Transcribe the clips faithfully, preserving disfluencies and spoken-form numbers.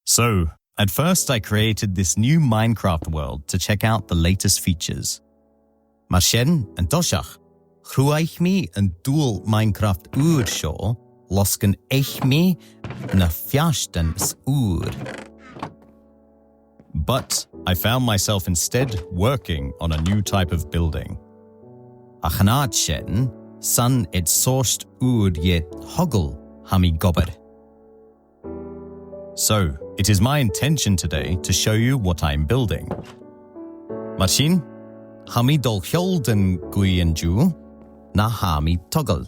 So, at first I created this new Minecraft world to check out the latest features. Mar sin, an toiseach, chruthaich mi an dual Minecraft ùr seo, losgann mi na feartan ùra. But I found myself instead working on a new type of building. Ach an àite sin, 's ann air sort ùr de thogail a tha mi ag obair. So, it is my intention today to show you what I'm building. Mar sin, tha mi a' dol a shealltainn dhuibh an-diugh na tha mi a' togail.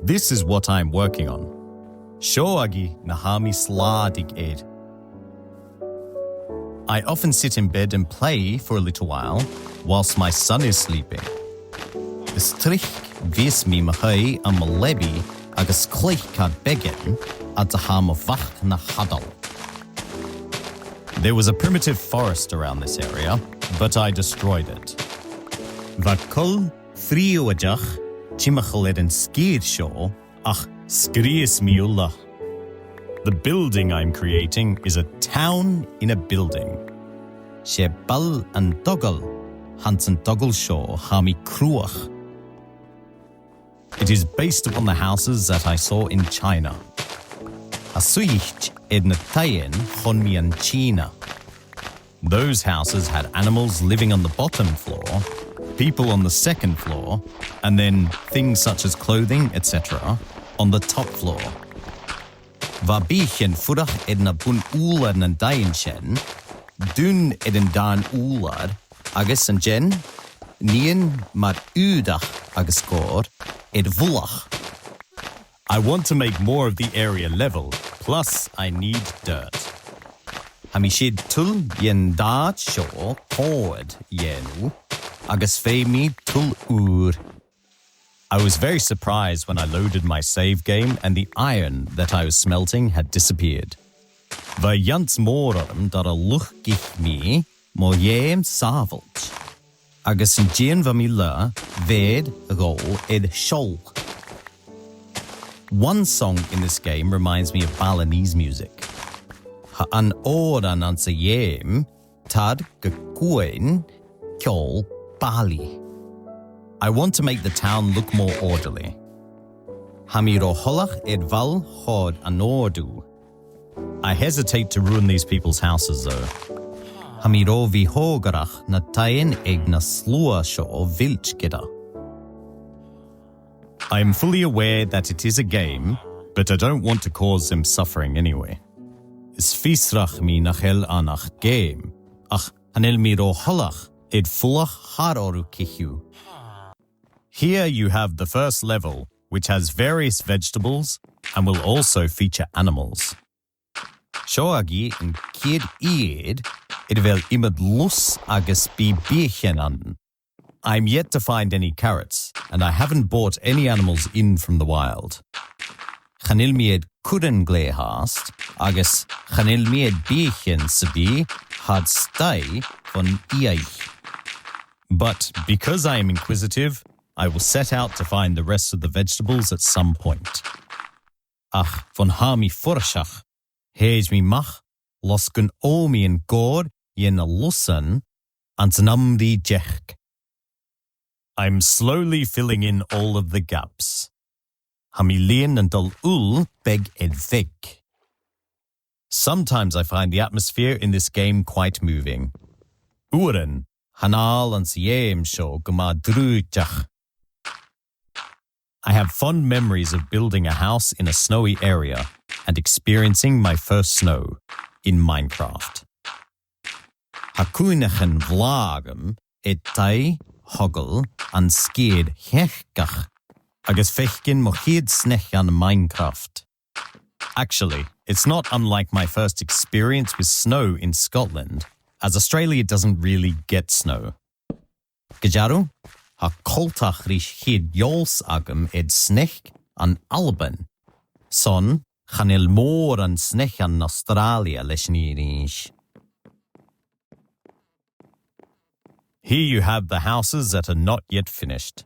This is what I'm working on. Seo agaibh na tha mi a' slàdaich air. I often sit in bed and play for a little while whilst my son is sleeping. Is tric bhios mi mu dheidhinn mo leabaidh agus cluich car beagan fhad 's a tha mo mhac na chadal. There was a primitive forest around this area, but I destroyed it. Bha coill phrìobhaideach timcheall air an sgìre seo, ach sgrìobh mi uile. The building I'm creating is a town in a building. 'S e baile an togail, anns an togail seo a tha mi a' cruthachadh. It is based upon the houses that I saw in China. Tha e suidhichte air na taighean a chunna mi ann an Cìona. Those houses had animals living on the bottom floor, people on the second floor, and then things such as clothing, et cetera, on the top floor. Bha bìdh a' fuireach air na bun-ùrlair nan taighean sin, daoine air an dàrna ùrlar, agus an sin, nighean mar aodach agus còir air mullach. I want to make more of the area level, plus I need dirt. Tha mi a' sireadh tuill dhen àite seo còir a dhèanamh agus feumaidh mi tuill ùr. I was very surprised when I loaded my save game and the iron that I was smelting had disappeared. Bha iantas mòr orm dar a luchdaich mi mo gheama sàbhailte. Agus an dèidh bha mi leis, bheir dhomh air seòl. One song in this game reminds me of Balinese music. Tha an t-òran anns a' gheama, Tar gu Cuain, ceòl Bali. I want to make the town look more orderly. Tha mi ro thoileach air ball chòir a n-òrdugh. I hesitate to ruin these people's houses, though. Tha mi ro bhitheagaireach na taighean aig na sluagh seo a mhilteadh. I am fully aware that it is a game, but I don't want to cause them suffering anyway. Is fiosrach mi nach eil ann ach geama, ach chan eil mi ro thoileach air fulang thar orra a chur. Here you have the first level, which has various vegetables and will also feature animals. Seo agaibh an ciad ìre air a bheil iomadh lus agus bidh biadhaichean ann. I'm yet to find any carrots, and I haven't brought any animals in from the wild. Chan eil mi air curran glè fhathast, agus chan eil mi air biadhaichean sam bith fhad 's a tha mi a' dol a dh'fhaighinn. But because I am inquisitive, I will set out to find the rest of the vegetables at some point. Ach bhon tha mi follaiseach, thèid mi a-mach, losgann mi an còrr dhe na lusan anns an àm ri teachd. I'm slowly filling in all of the gaps. Tha mi a' lìonadh an dol uile beag air bheag. Sometimes I find the atmosphere in this game quite moving. Uaireannan, tha an t-àm anns a' gheama seo gu math drùidhteach. I have fond memories of building a house in a snowy area and experiencing my first snow in Minecraft. Tha cuimhneachain bhlàth agam air taigh, thogail, an sgìre sheachdach, agus faicinn mo chiad shneachd ann am Minecraft. Actually, it's not unlike my first experience with snow in Scotland, as Australia doesn't really get snow. Gu dearbh, tha coltach ris a' chiad eòlas agam air sneachd ann an Alba. 'S ann, chan eil mòran sneachd ann an Astràilia leis an fhìrinn. Here you have the houses that are not yet finished.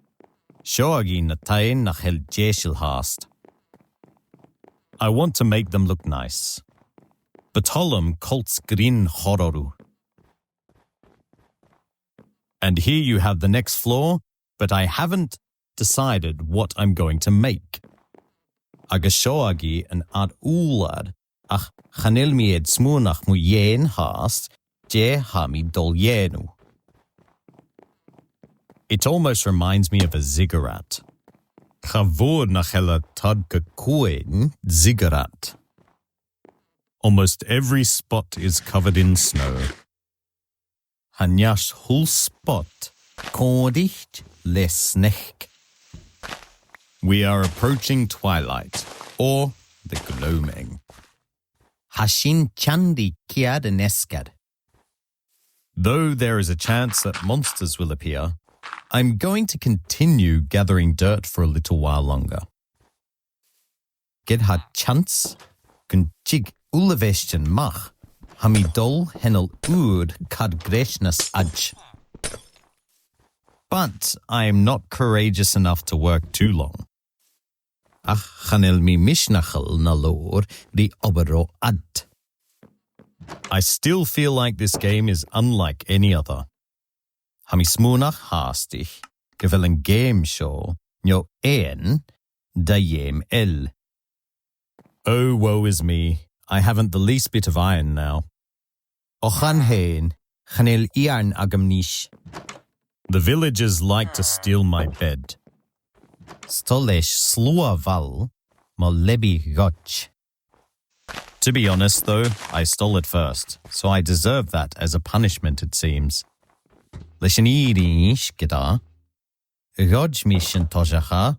Seo agaibh na taighean nach eil deiseil fhathast. I want to make them look nice. bu toil leam coltas grinn chorra orra. And here you have the next floor, but I haven't decided what I'm going to make. Agus seo agaibh an ath-ùrlar, ach chan eil mi air smaoineachadh mu dheidhinn fhathast dè tha mi dol a dhèanamh. It almost reminds me of a ziggurat. Cha mhòr nach eil an t-adhbhar cumanta ziggurat. Almost every spot is covered in snow. Tha an-dràsta a h-uile spot còmhdaichte le sneachd. We are approaching twilight, or the gloaming. Tha sinn a' tighinn ri ceàrr an fheasgair. Though there is a chance that monsters will appear, I'm going to continue gathering dirt for a little while longer. Ged a tha teans gun tig uilebheistean a-mach, tha mi dol a dh'fhaighinn ùr càit a bheil greis nas fhaide. But I am not courageous enough to work too long. Ach chan eil mi misneachail na leòr ri obair ro fhad. I still feel like this game is unlike any other. Tha mi a' smaoineachadh fhathast gu bheil an geama seo no aon de dh'fheum eile. Oh, woe is me. I haven't the least bit of iron now. Ò chan fheum, chan eil iarn agam a-nis. The villagers like to steal my bed. 'S toil leis sluagh a' bhaile mo leabaidh ghoirid. To be honest, though, I stole it first, so I deserve that as a punishment, it seems. Leis an fhìrinn a-nis, ged a ghoid mi sin toiseach,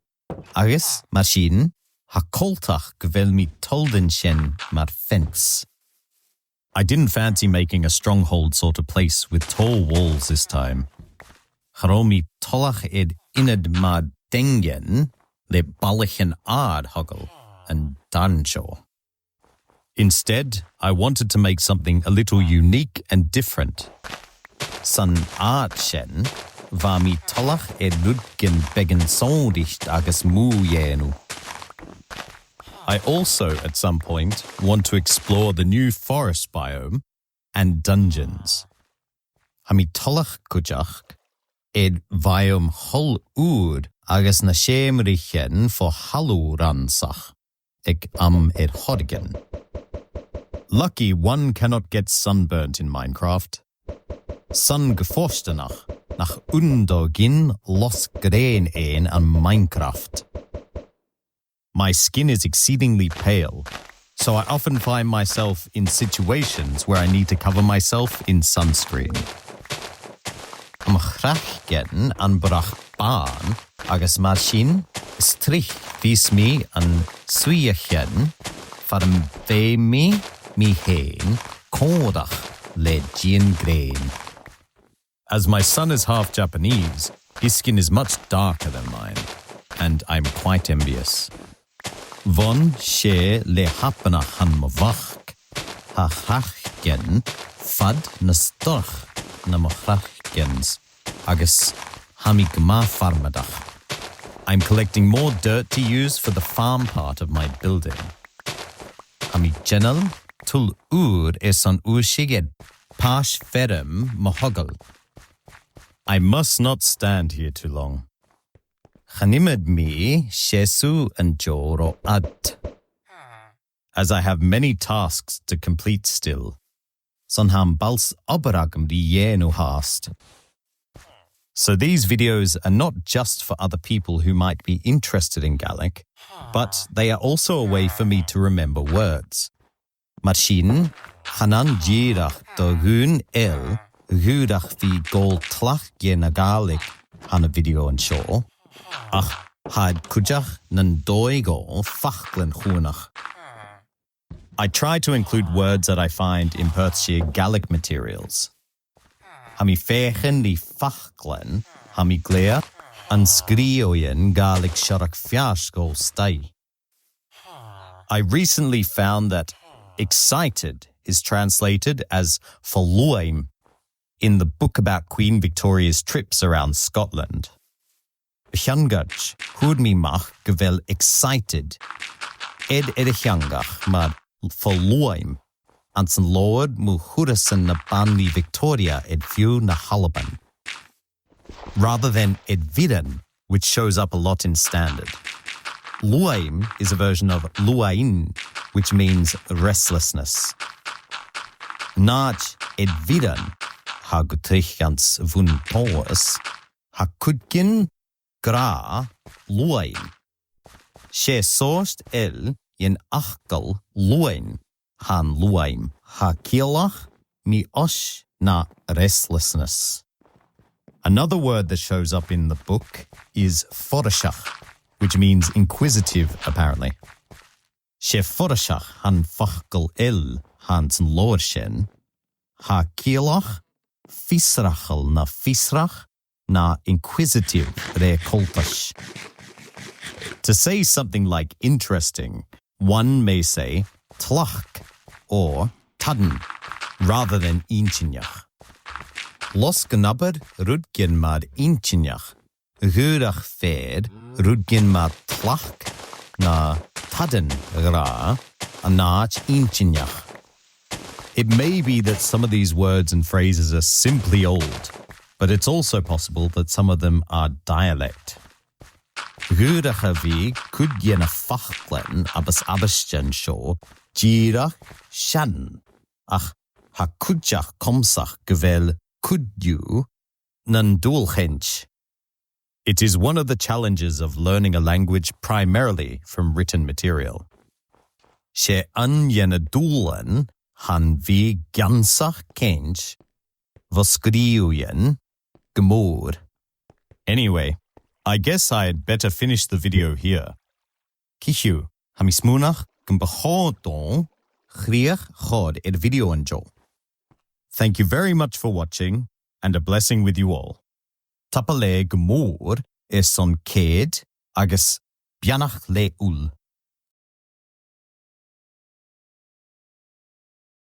agus mar sin, tha e coltach gu bheil mi a' toirt an sin mar fence. I didn't fancy making a stronghold sort of place with tall walls this time. Cha robh mi toilichte air ionad mar daingean le ballachan àrd a thogail an dàn seo. Instead, I wanted to make something a little unique and different. San àite sin, bha mi toilichte air rudeigin beagan sònraichte agus mòr a dhèanamh. I also, at some point, want to explore the new forest biome and dungeons. Tha mi toilichte cuideachd air bhioma a h-uile ùr agus na seòmraichean fo thalamh rannsachadh aig àm air choreigin. Lucky one cannot get sunburnt in Minecraft. Sin gu fortanach nach iongnadh gin los grèine ann am Minecraft. My skin is exceedingly pale, so I often find myself in situations where I need to cover myself in sunscreen. Tha mo chraiceann am broinn bàn agus mar sin, is tric bhios mi an suidheachadh far am faigh mi mi fhèin còmhdach le dian-ghrèin. As my son is half Japanese, his skin is much darker than mine, and I'm quite envious. Bhon 's e le hApanach a tha mo mhac, tha a chraiceann fad nas dorcha na mo chraicinn, agus tha mi gu math farmadach. I'm collecting more dirt to use for the farm part of my building. Tha mi a' dèanamh tuill ùr airson ùrsaichean pàirt-feirm mo thogail. I must not stand here too long. Chan fheum mi seasamh an seo ro fhad, as I have many tasks to complete still. 'S ann a tha am ball-obrach agam ri dhèanamh fhathast. So these videos are not just for other people who might be interested in Gaelic, but they are also a way for me to remember words. Mar sin, chan ann dìreach do dhaoine eile a dh'fhuirich bhith a' gabhail tlachd dha na Gàidheil anns na videos seo, ach tha iad cuideachd nan dòigh dhomh faclan a chluinntinn. I try to include words that I find in Perthshire Gaelic materials. Tha mi a' feuchainn ri faclan a tha mi a' cluinntinn ann an sgrìobhaidhean Gàidhlig seòrsa feasgar a-staigh. I recently found that excited is translated as full of in the book about Queen Victoria's trips around Scotland. A' cheangal, fhuair mi a-mach gu bheil excited air a cheangal mar full of, anns an leabhar mu thurasan na banrigh Victoria air feadh na h-Albann, rather than air bhioran, which shows up a lot in Standard. Luaidh is a version of luaidh, which means restlessness. An àite air bhioran, tha gu tric anns a' bhun-tomhas, tha cuideigin ag ràdh luaidh. 'S e sort eile dhen fhacal luaidh a th' ann an luaidh. Tha ciallach mì-fhois na restlessness. Another word that shows up in the book is foraoiseach, which means inquisitive, apparently. 'S e foraoiseach an facal eile a th' anns an leabhar sin. Tha ciallach fiosrachail na fiosrach na inquisitive ri coltas. To say something like interesting, one may say tlachd or tadan rather than inntinneach. Losg an abair rudeigin mar inntinneach, dh'fhuirich fear rudeigin mar tlachd na tadan a ràdh an àite inntinneach. It may be that some of these words and phrases are simply old, but it's also possible that some of them are dialect. Dh'fhuirich a bhith cuid dhe na faclan a b' àbhaist an seo dìreach sean, ach tha cuideachd comasach gu bheil cuid dhiubh nan dualchainnt. It is one of the challenges of learning a language primarily from written material. 'S e aon dhe na dùbhlain tha a bhith ag ionnsachadh ceann bho sgrìobhadh gu mòr. Anyway, I guess I'd better finish the video here. Ciamar a tha mi a' smaoineachadh gum bu chòir dhomh crìoch a chur air a' video an-diugh. Thank you very much for watching, and a blessing with you all. Tapadh leibh gu mòr airson coimhead agus beannachd leibh uile.